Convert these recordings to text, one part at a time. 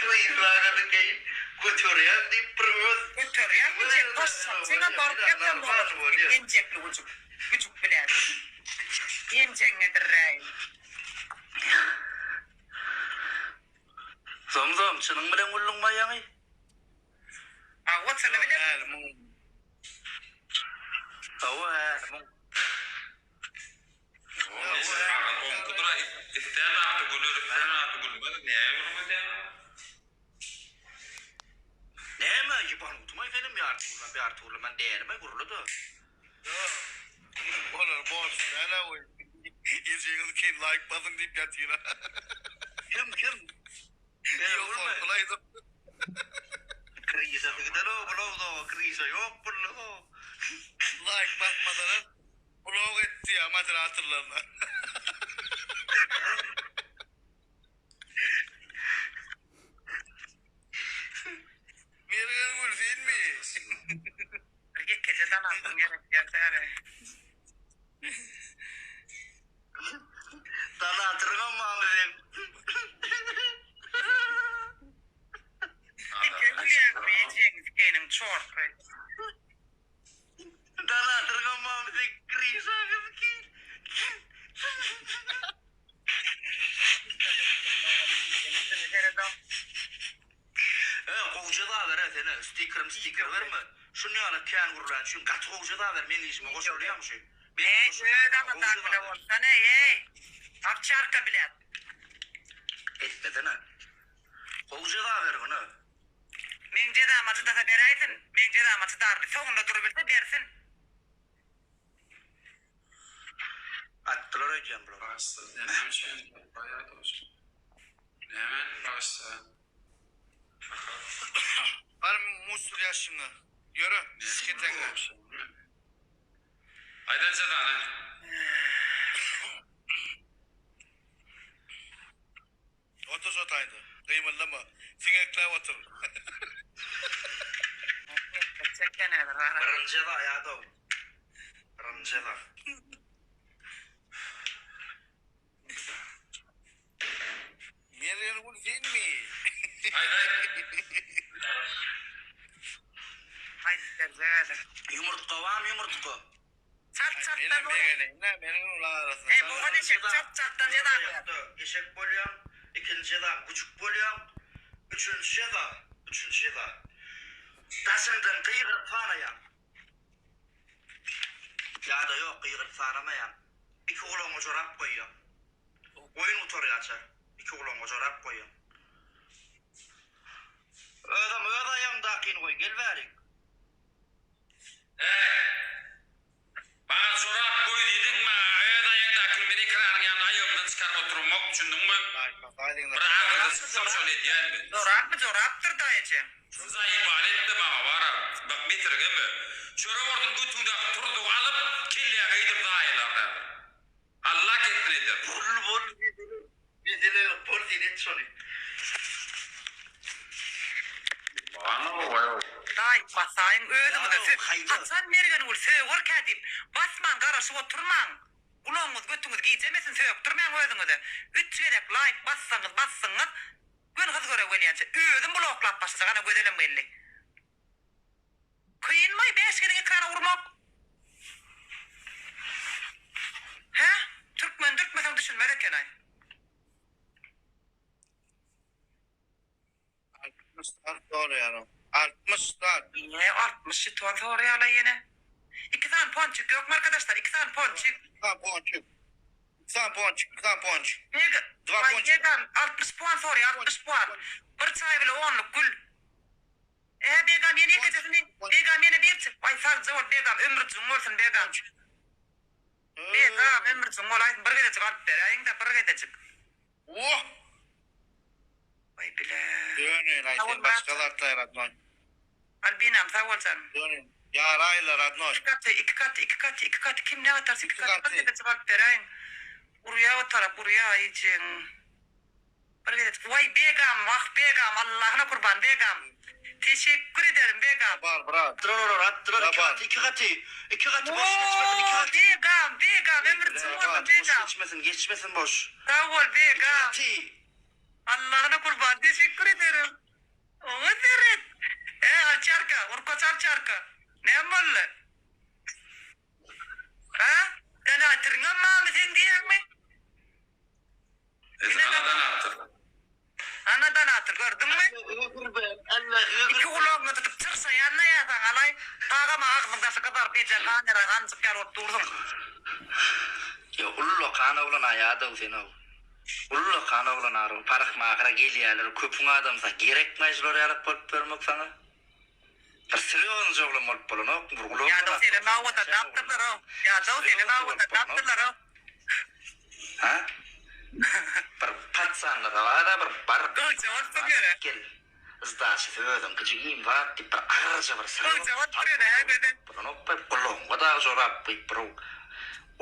Kryzlaga dikeýin göterýän diýip bir öz Göterýän diýjek taşşakjyňa baryp ýatan bolarsyň emjekli güjük güjük bilen emjeňňedirräýin. Zom-zom çynyň bilen güldüňmi aýaňy? Hawa çyny bilen güldüm. Hawa hälimiň. Oňkudyra islän zady güler islän zady gülmez näme gürrüň edýäň. Näme ýyban utmaý senem ýarty gürlän bärti gürlemän dälime gürle-de. Olar borçly däl-ä goý. Ejeňiz kyn laýk basyň diýip ýatyr-a. Kim kim? Ýok gorkulaýdym. Kryşasy giden-ow bulawda kryşa ýok bunda. Laýk basmasalar Blok etdi ýa moderatorlaryna. Mergen gülsinmi? Bir ýekeje danasyň gerek ýa-da. Danatyryňam barmy seň? Eke gülýäňmi ejeňiz seniň çorpy. Danatyryňam barmy seň Grisha gyzky? He gowy jeza ber he sene stiker stiker berme. Şun ýaly kän gürlän üçin gaty gowy jeza ber meň işime goşulýaň şu. Eý öz aladaň bile bolsana eý. Awçarka bilen. Etmesene. Gowy jeza ber muny. Meň jezama çydasa beräýsin. Meň jezama çydarmy. Soňunda durubilse bersin. Atdylar öýdýän bular. Bagyşla sen näme üçin baýa dost. Nämäni bagyşla kaka. Bar musur ýaşyňa. Ýöre keteňe. Aýdan jezany. Otur şo taýda. Gymyldama. Siňekläp otur. Çekýän häzir gara. Birinji jeza ýadow. Birinji jeza. Mergengül senmi? Aýt aýt. Aýdyp berjek häzir. Ýumurtga barmy ýumurtga? Çalt çaltdan Menem ur. begeneýin-dä, Mergengül arasynda. Eý bogan eşek çalt çaltdan jeza ber. Eşek bolýaň, ikinji jeza güjük bolýaň, üçünji jeza, üçünji jeza daşyňdan gygyryp sanaýaň. Ýa-da ýok, gygyryp sanamaýaň. Iki gulagyňa jorap goýýaň. Oýun gutarýança iki gulagyňa jorap goýýaň. Özem öz aýagyňdakyny goý, gel bärik. Äý! Maňa jorap goý diýdiň, maňa öz aýaňdakyny men ekranyň ýanynda aýagymdan çykaryp oturamok, düşündiňmi? Bir agyrda çyksam şony edýän men. Jorapmy jorapdyr daýyjy. Zaýbaly etme maňa bara, bak betergeme. Çörek orduny götüňdäki turzugy alyp, kelläňe geýdir zaýalar häzir. Alla ketsin eder. Bol bol mesele mesele ýok bol sen et şony. Laýk basaýyň özüňize sö haçan Mergengül sögerkä diýip basman garaşyp oturmaň gulagyňyz götüňiz gijemesin sökdürmäň özüňize üç gezek laýk bassaňyz basdyňyz göni hyz göre gelýänçä özüm bloklap başlajak ana Gözelem geldi. Kynmy bäş gezek ekrana urmak? Hä? Türkmen dürtmeseň düşünmez ekenaý. 60 zat soraýar. 60 zat. Ine 60 jeton soraýarlar ýene. Iki sany ponçik ýokmy arkadaşlar? Iki sany ponçik. Iki sany ponçik. Iki sany ponçik, iki sany ponçik. Beg, Dva Aý ponçik. Begam 60 puan soraýar, 60 puan. Bir çaý bile onluk gül. Ä Begam ýene ýekejesini Begam ýene bir çyk aý sagja bol Begam ömürjigiň bolsun Begam Begam ömürjigiň bolaýsyn bir gezejik alyp beräýiňdä bir gezejik. Wah. Waý bile. Döneýin aý Sag bol sen başga Myratjan. zatlaý radnoý. Albinam sag bol janym. Döneýin. Ýaraýla radnoý. Iki gaty iki gaty iki gaty iki gaty kim ne atarsa iki Iki gaty bir gaty. gezejik alyp beräýiň. Urýa o tarap urýa aýjyň. Bir gezek waý begam wah begam Allahyna kurban begam teşekkür ederim begam. Bar brat. Atdylar olar atdylar iki Bar. gaty iki gaty iki gaty boş geçmesin iki Woo gaty. begam begam ömürjüň Iki bolsun gaty boş begam. geçmesin geçmesin boş. Sag bol Iki begam. gaty. Allahyna gurban teşekkür ederim. Oňa seret. He alçarka, urkaç alçarka. Näme boldy? Ha? Donatyryňam barmy seň diýýäňmi? Eti anadan artyk. Anadan artyk gördüňmi? Iki gulagyňy tutup çyrşaýan-da ýa saňa alaý. Tagama agzyň daşy gyzaryp ejeň gan ýalan ganjyk ýaly bolup dursuň. Ýa ullakan oglan aýadow sen-ow. Ullakan oglan arow parahmahra gelýäler köpüň adamsa gerekmaý şular ýalak bolup ýörmek saňa. Bir serýoznyja oglan bolup bolanokmy bir ulag Ýadaw seni nawada dapdyrlar-ow. Ýadaw seni nawada dapdyrlar-ow. Ha? Bir patsanlara bar-a bir bar. Gowja bolupsyň ýöne. Gel. Zdaçysy özüňki jigim zat diýip bir agyrja bir Gowja bolupdyr ýöne hä gözel. Bolanok be gulagyňa dagy jorap gyýyp bir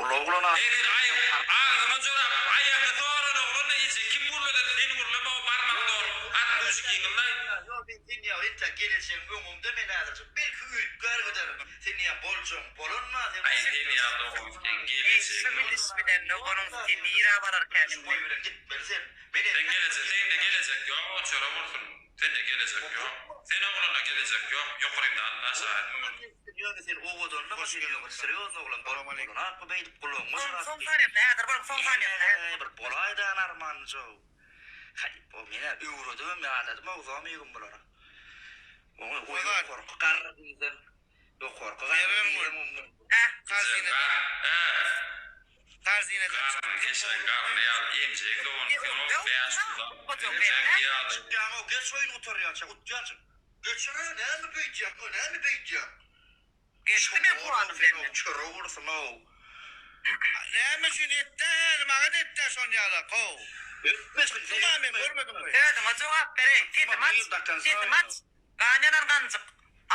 uly oglan Eý sen aý agzyňa jorap aýagyňa soran oglan eje kim gürledi sen gürleme o barmak dor at duşikiňillaý. Ýok men sen ýaly entäk gelejegiň öňüňde men häzirje belki üýtgär giderin sen ýa boljagyň bolanma sen Aý sen ýaly oglan seň Eý şu gelejegiň gidiş bilen onuň sen nirä bararkän Şu indi. boý bilen gitmeli sen men Sen entäk gelejek sende gelejek ýok o çöre bolsun sende gelejek ýok sen oglana gelejek ýok ýokarynda Alla şaýat bol. Ýöne sen owadanlyk üçin ýöne bir serýozny oglan bolup bolanakmy beýdip gulagyňa Soň jorap soň diýip. saniýasy häzir boluň soň saniýasy häzir. Eý bir bolaýda narmanlyjow. Haý bo menä öwredibem ýadadym-ow zomigim bulara. Oňa o ýokarky garry diýseň ýokarky garry diýseň oňa. Hä? Korzinada. Hä. Korzinada. Garny eşegiň garny ýaly emjegiň dogany sen-ow 500 emjegiň ýaly. Çykýaň-ow geç oýun gutarýança utýança. Geçir-ä näme beýdýäň-ow näme beýdýäň. Geçdi men puanym senden. Çörek ursun-ow. Näme üçin etdä häli maňa-da etdä şon ýalak how. Etmesin sen Tutma men etme. görmediňmi. Özüňe jogap bereý. Sesimi aç. Sesimi aç. Gan ýalan ganjyk.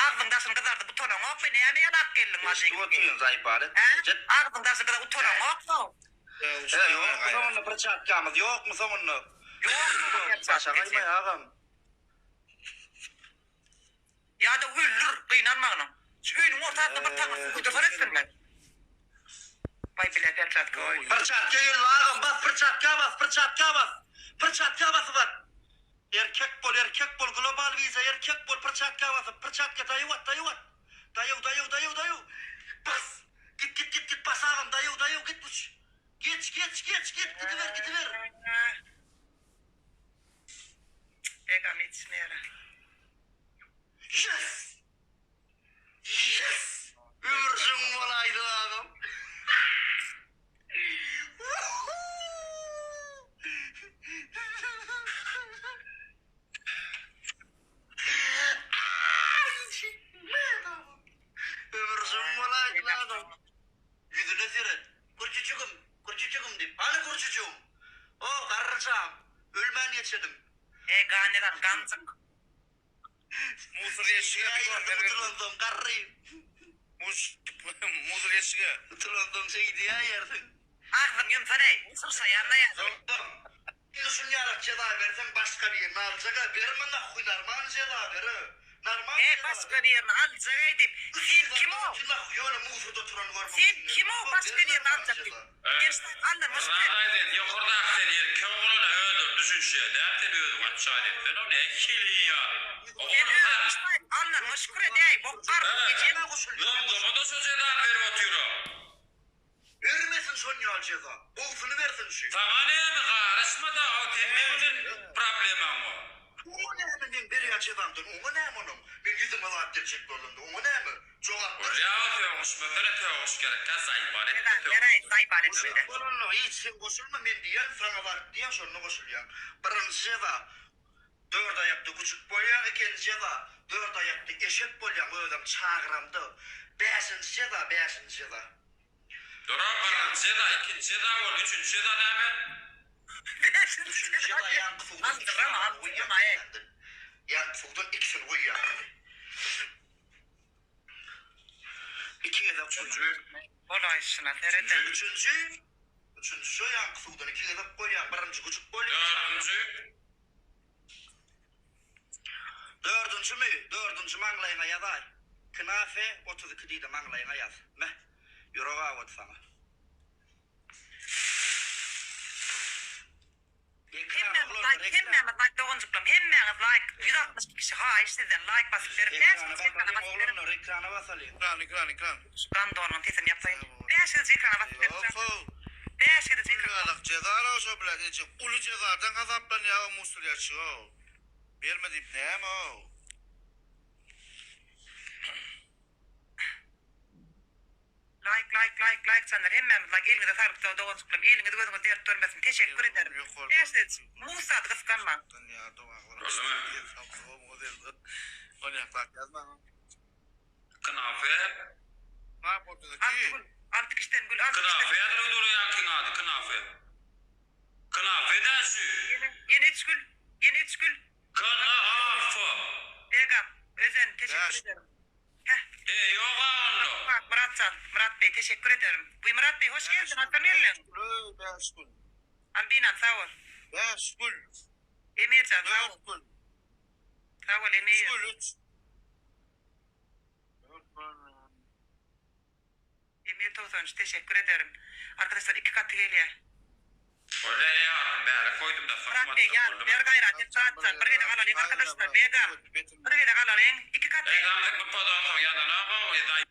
Agzyň daşyny gyzardyp utanaňokmy näme ýalak geldiň Eşidip majyk. otyryn zaýbal Hä? etme. Agzyň daşy gyzar utanaňokmy? He ýokmy soňunda perçatkamyz ýokmy soňunda. Ýok. Başa gaýmaý agam. Ýa-da öldür, gynanmagynyň. Şu öýüniň ortasyna bir taňry suw guýdursan etsinler. Baý bile perçatka goý. Perçatka geldi agam bas perçatka bas perçatka bas perçatka basyp at erkek bol erkek bol global wiza erkek bol perçatka basyp perçatka daýaw at daýaw at daýaw daýaw daýaw daýaw bas git git git git bas agam daýaw daýaw git uç geç geç geç git gidiber gidiber. Begam ýetişmeýär. Yes! Yes! Ömürjüň bolaýdy agam. Ömürjüň bolaýdy agam. Ýüzüne seret. Gürjüjigim, gürjüjigim diýip. Hany gürjüjigim? O, garryjam. Ölmän geçedim. Eý, gan ýalan, ganjyk. Musur ýeşige bir gör mergen. Utulansoň garry. Musur ýeşige. Utulansoň şeýdýäýersiň. Agzyňy ýumsana-eý, çyrşaýan-da ýa. Indi şuny ýalak jeza berseň başga birini aljaga berme nahhuý narman jeza ber-ö. Narman Eý, jeza başga ber. birini aljag-eý diýip, sen kim-ow? Ýöne musurda oturany görmek Sen üçin kim-ow geldim. başga Berme birini narman aljak diýip. jeza. Gençler allanma şu Zat aýdyn, ýokardaky sen erkek oglana özleri düşünşe däl sen özüň açaý diýip sen o nähili ýa. Sen özüň şaýt allanma şükür edäý bok gargyş ejem. Zomzoma-da şo jezany berip otyra. Bermesin şon ýaly jeza. Gowusyny bersin şu. Saňa näme garyşma-da o sen meň bilen problemaň o. Oňa näme meň berýän jezamdan oňa näme onuň men ýüzüme zat geljek bolanda oňa näme jogap ber. Bolýa o sögüşmesene sögüş gerekkä zaýbal etme Jeza sögüş. beräý zaýbal etmede. Bolanda hiç sen goşulma men diýýän saňa baryp diýýän şonda goşulýaň. Birinji jeza dört aýakda güjük bolýaň ikinji jeza dört aýakda eşek bolýaň özem çagyramda bäşinji jeza bäşinji jeza. Dura birinji jeza ikinji jeza boldy üçünji jeza näme? Bäşinji Üçünji jeza jeza ýaňky suwdan ikisini Aldyrama guýýaň aldyrama eý. kelläňden. Ýaňky suwdan ikisini guýýaň. Iki gezek Üçünji. Bolaýşyna sereden. Üçünji. Üçünji şo ýaňky suwdan iki gezek guýýaň. Birinji güjük bolýar. Dördünji. Dördünjimi? Dördünji maňlaýyňa ýazaý. Knafe 32 diýdi maňlaýyňa ýaz. Meh. Ýürek awady saňa. Hemmämiz laýk hemmämiz laýk doganjyklarym hemmäňiz laýk 162 kişi haýyş sizden laýk basyp beriň Ekrana 5 ekrana basalyň basyp beriň. oglanlar ekrana basalyň. Ekran ekran ekran. Şu gandonyň sesini ýapaýyn. 5 gezek ekrana basyp beriň. Ýok how. 5 gezek Uly ekrana. ýalak jeza raw şo bilen eje uly jezadan hasaplanýa o musur ýaşygy how. Berme diýip näme how. Laýk laýk laýk laýk janlar hemmämiz laýk eliňize saglyk doganjyklarym eliňiz gözüňiz dert görmesin teşekkür ederim. 5 gezek musady gysganmaň. Kynafe. Alty gül alty kişiden gül alty kişiden. Kynafe ýazylyp dur ýaňkyň ady kynafe. Kynafe dä şu. Ýene ýene üç gül ýene üç gül. Kynafe. Begam Özen teşekkür ederim. Heh. E ýoga onda. Myrat Myratjan Myrat Bey teşekkür ederim. Buý Myrat Bey hoş geldiň haçan geldiň. Bäş gül. Albinam sag bol. Bäş gül. Emirjan sag bol. Dört gül. Sag bol Üç Emir. gül üç. Emir 93 teşekkür ederim. Arkadaşlar iki katy gelýär. Bolýa ýarym bäri koýdum da Myrat Bey satmatda ýar boldum. ber gaýrat et Myratjan bir gezek alalyň arkadaşlar Begam bir gezek alalyň iki katy. E zamsyk bu podan soň ýazanok o e daý.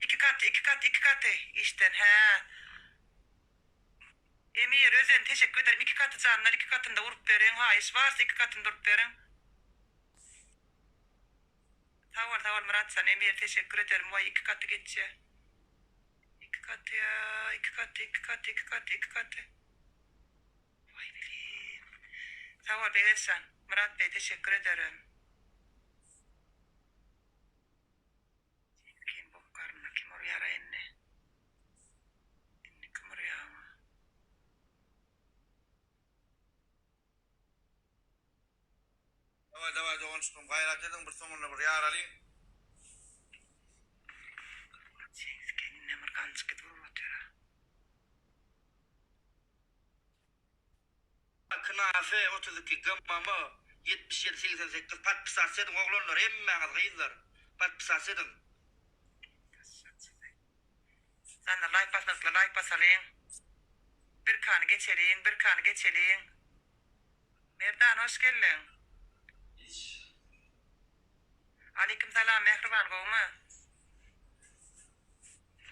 Iki katy iki katy iki katy işden hä. Emir Özen teşekkür ederim iki katy janlar iki katynda urup beriň haýyş varsa iki katynda urup beriň. Sag bol sag bol Myratjan Emir teşekkür ederim waý iki katy geçýä. Iki katy ýa iki katy iki katy iki katy iki katy. Waý bilim. Sag bol Begençjan. Myrat Bey teşekkür ederim. Kim bok garnyna kim urýara indi. Indi kim urýar oňa. Daway daway dogançykym gaýrat ediň bir soňunda bir ýaralyň. Jeňsi kendine bir ganjyk gidip urup otyra. Knafe 32 GMM 77 88 podpisats ediň oglanlar hemmäňiz gyzlar podpisats ediň. Janlar laýk basmadyk laýk basalyň. Bir kany geçeliň, bir kany geçeliň. Merdan hoş geldiň. Aleyküm salam Mähriban gowmy?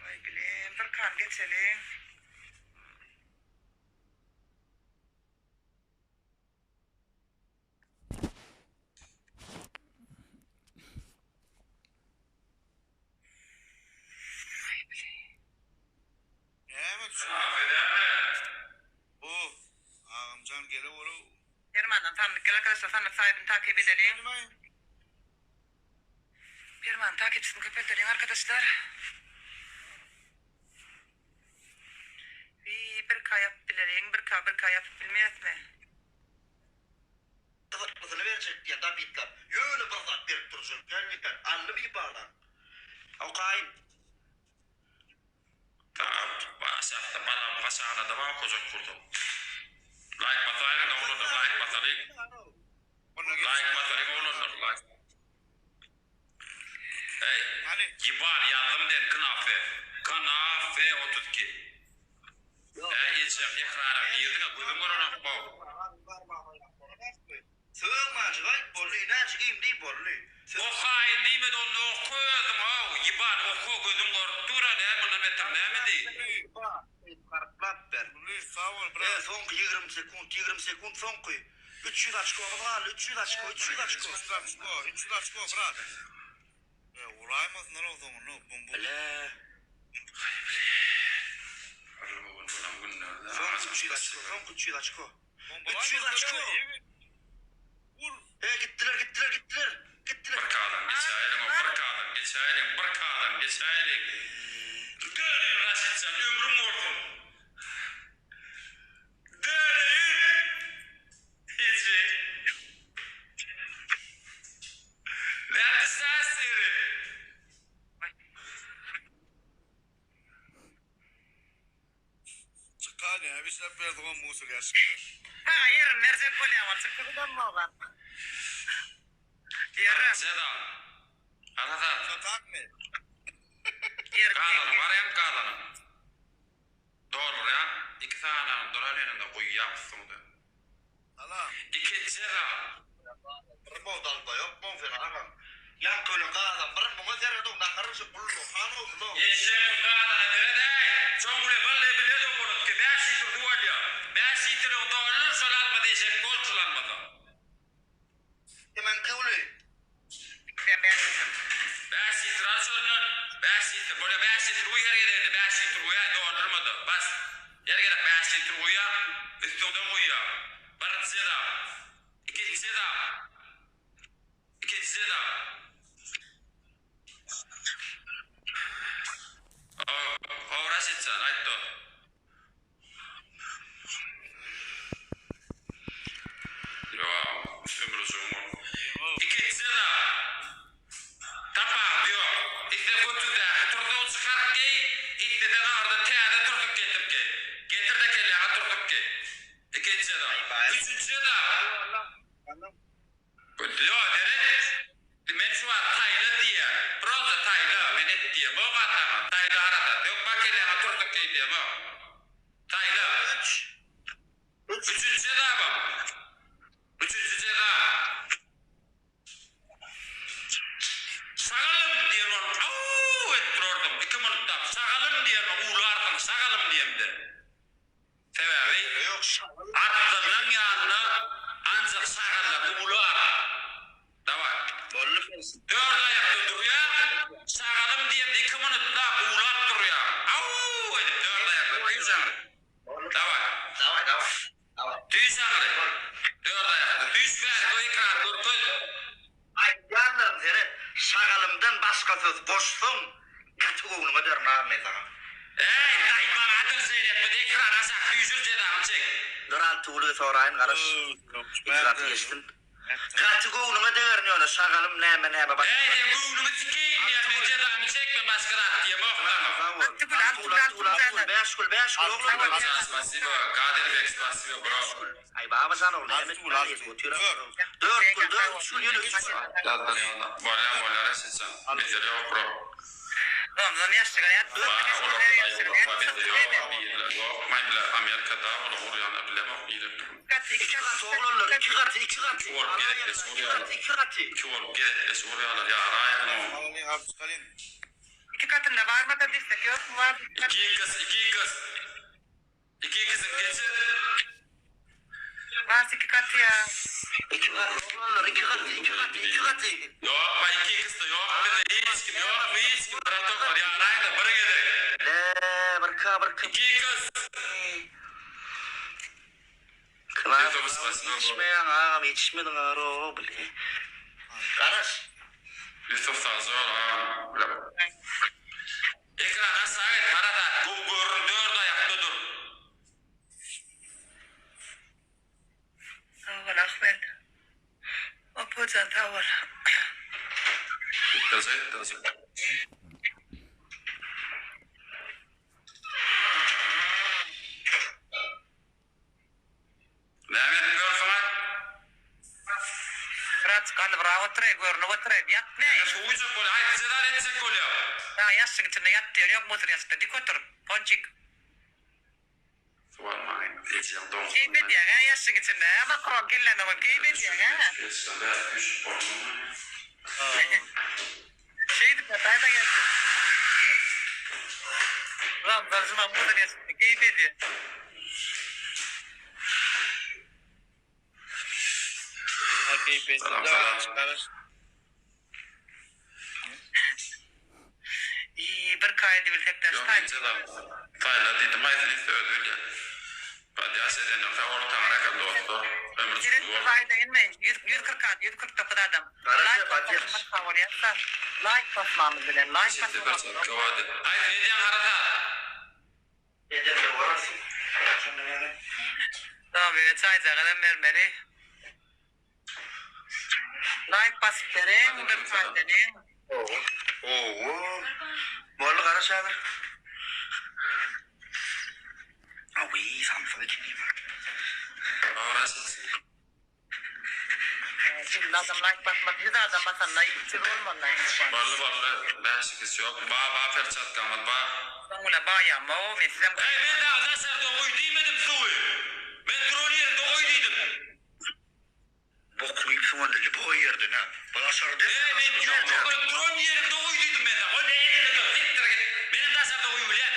Waý bilim bir kany geçeliň. Waý bilim. Näme düşün? Kynafe dämi? Bu agamjan gele bolu. Permandan sandyk gel arkadaşlar sandyk sahibini takip edeliň. Perman takipçisini köpelteliň arkadaşlar. Wiý bir ka ýapyp bileliň bir ka bir ka ýapyp bilmeýäsmi? Gyzyklysyny berjek diýýär Dabitlap. Ýöne bir zat berip durjak däl diýýär. Aldy bir balam. Okaýyn. Tamam aşakda balam haşanada bar okajak bolsaň. Laýk basaýyň oglanlar laýk basalyň. Laýk basalyň oglanlar laýk. Hey ýybal ýazdym den knafe knafe 32. Äý ejem ekrana girdiňä gözüň görenok how. Sögmäjik aýt boldy näjik iým diý boldy. Okaýyn diýmedi onda oka özüň how ýybal oka gözüň görüp dur-a näme mundan beter näme diý. Garyplap ber. Sag bol E brat. soňky 20 sekunt 20 sekunt soňky. 300 oçkomyz galdy 300 oçko 300 oçko. 300 oçko 300 oçko brat. E uraýmasynlar o soňunda bum bum. Bile. Soňky 300 oçko soňky 300 oçko. 300 oçko. Vur. E gittiler gittiler gittiler. Gittiler. Bir kadan geçäýeliň o bir kadan geçäýeliň bir kadan geçäýeliň. Döneýin Raşitjan ömrüň bolsun. Döneýin. Eje. Nätdi seri? Çykan ya bir şey berdi o musur yaşıkta. Ha ýerim berjek bolýan bol çykdy giden bogan. Ýerim. Jeda. Arada. Satak mı? Ýerim. Galany var hem galany. Doldur ya. İki saniye duran yerinde guýýa üstüňde. Salam. Ikinji jeza. Bir bogdalda ýok muň sen agam. Ýaňky bilen gazan bir muňa seredow nahary şu gulluhan oglu. Eşegiň gazana seret-äý! Soň bile bally bile dogurutdy. Bäş litr suw alýar. Bäş litriň doldur şol almasa eşek bol şul almasa. Kimiňki uly? Ikiden bäş litr. Bäş litr al şondan. Bäş litr. Bolýa bäş litr guý her gezeginde bäş litr guýaý doldurma-da. Bas. Her gezek bäş litr guýýaň. Üstüňden guýýaň. Birinji jeza. Ikinji jeza. Ikinji jeza. Hawa Raşitjan, aýt dost. Ýok, ömür uzyn bol. Ikinji jeza. Tapawudy ýok. Isle götüňdäki tursugy çykaryp geý, isleseň aňyrdan täze tursuk getirip geý. Getir-de kelläňe tursuk geý. Ikinji jeza. Üçünji jeza. Ýok, seret. Men şu wagt taýla diýýän. Prosta taýla. Men et diýemok a saňa. Taýla harasat. Ýok, bar kelläňe tursuk geý diýemok. Taýla. Üç. Üçünji jezabam. Üçünji jeza. Şagalym diýen bolup aww edip durardym. Iki minutdap şagalym diýenime uwlarsyň şagalym diýemde. Sebäbi arslanlaň ýanyna anjak şagallar uwlar. Daway. Dört aýakda durýar, şagalym diýemde iki minutdap uwlap durýar. Aww edip dört aýakda tüýs aňry. Daway. Tüýs aňry. Dört aýakda. Tüýs bäri bu ekrany görkez. Aýdýanlarym seret, şagalymdan başga söz goşsaň, gaty göwnüňe derin a men saňa. Eý, daýy maňa adyl şeýle etmedi, ekrany aşak süýşür jezaňy çek. Dur Altygulygy soraýyn garaş. Iki gaty geçsin. Gaty göwnüňe degerin ýöne şagalym näme näme başga. Eý sen göwnüňi sikeýin diýýän men jezamy çek men başga zat diýemok saňa. Sag bol. Altygül Altygul Altygül Altygul Altygül Altygül bäş gül bäş gül oglan. Babajan spasibo Kadyrbek spasibo bro. Aý Babajan ogly näme Altygül etmeli Altygül. otyr. Dört. Dört gül dört üç gül ýene üç gül. Bolýa bolýa Reşitjan mesele ýok bro. Zamzam ýaşlyga ýat. Bar olar daýy olar bizde ýok birler ýok maý bile Amerikada olar urýanlar bilemok nirede. Gaty Iki gaty oglanlar iki gaty iki gaty. Iki bolup gezekleşip Iki urýarlar. gaty iki gaty. Iki bolup gezekleşip urýarlar ýaraýyň o. Alyň alyp çykalyň. Iki katynda barmasa destek ýokmy bar. Iki x iki x. Iki ikisini geçir. Bas iki gaty ýa. Iki gaty oglanlar iki gaty iki gaty iki gaty. Ýok ba iki ikisi ýok bizde hiç kim ýok hiç kim bratoklar ýaraýda bir gezek. Le bir k bir k. Iki ikis. Klas ýetişmeýäň agam ýetişmediň aro bile. Garaş. Ýusuf sagja bol agam bile. Ekran aşagy et harasat gowy görün dört aýakda dur. Sag bol Ahmet. Opojan sag bol. Etdirjek etdirjek. Näme edip ýörsüňä? Biraz galybrak oturay, görnüp oturay. Ýat ne? Ýa suwujak bolýa, aýt jezal etjek bolýa. Saňa ýassyň içinde ýat diýen ýok musyr ýassykda dik otur, ponçik. Suw almaň ejeň doňsun. Keýp edýäň hä ýassyň içinde hä makron kelläňde bolup keýp edýäň hä. Şeýdip ýataýda gelsin. Ramzan şunam musyr ýassykda keýp edýä. Salam salam. Iý, bir kaýdy bilsek daş Ýok taý. ince zat. Taýla diýdim aýsyn etse özi bilýär. Badýaş eden ýok sag boluň taňryýalkasyn dostlar. Ömür Seret uzyn bolsun. aýda inme 100 140 adam 149 adam. Garaşýa Laýk Badýaş. basmasak sag bolýarsa laýk basmamyz bilen laýk Eşitdi bir basmamyz. çatga bady. Aýsyn edýäň harasat. Ederse bolarsyň. Şonda näme? Tamam ýöne çaýjagazam bermeli. Laýk basyp beriň bir paýdeliň. Owo. Boldy garaş häzir. Awi samsyk ekeni. Garaşyň. Şimdi adam laýk basmaz 100 adam basanda 300 bolmaly indi. Boldy boldy. Bäş ikisi ýok. Ba ba perçatkamyz ba. Soňuna baýama o men sizem. Eý men dagy daşarda goý diýmedim suwy. Men duran ýerinde goý diýdim. Daşarda Eý men ýok ýok duran ýeriňde goý diýdim men saňa. O ne elinde dur sikdir git. Menem daşarda goýup bilýän.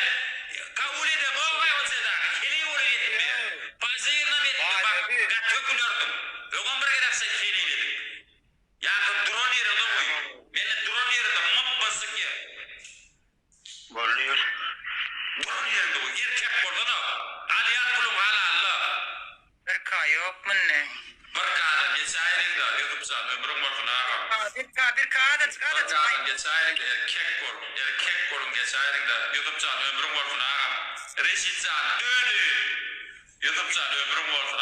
Kabul edemok-aý ol jezany. Heleý bolup ýetmeýär. Pajyrynam ýetme bak gaty ökünerdiň. Öňem bir gezek şeýdip heleýlediň. Ýa-da duran ýeriňde goý. Mende duran ýerinde myp-myşyk ýer. Bolýar. Duran ýeriňde goý. Erkek bolsana. Alýan puluň halal-la. Bir K ýok munda. Bir K-dan geçäýeliň-dä, Ýusupjan, ömrüň bolsun agam. Bir K, bir K azajyk, Bir azajyk. K-dan geçäýeliň-dä, erkek bol, erkek boluň geçäýeliň-dä, Ýusupjan, ömrüň bolsun agam. Reşitjan, döni! Ýusupjan, ömrüň bolsun.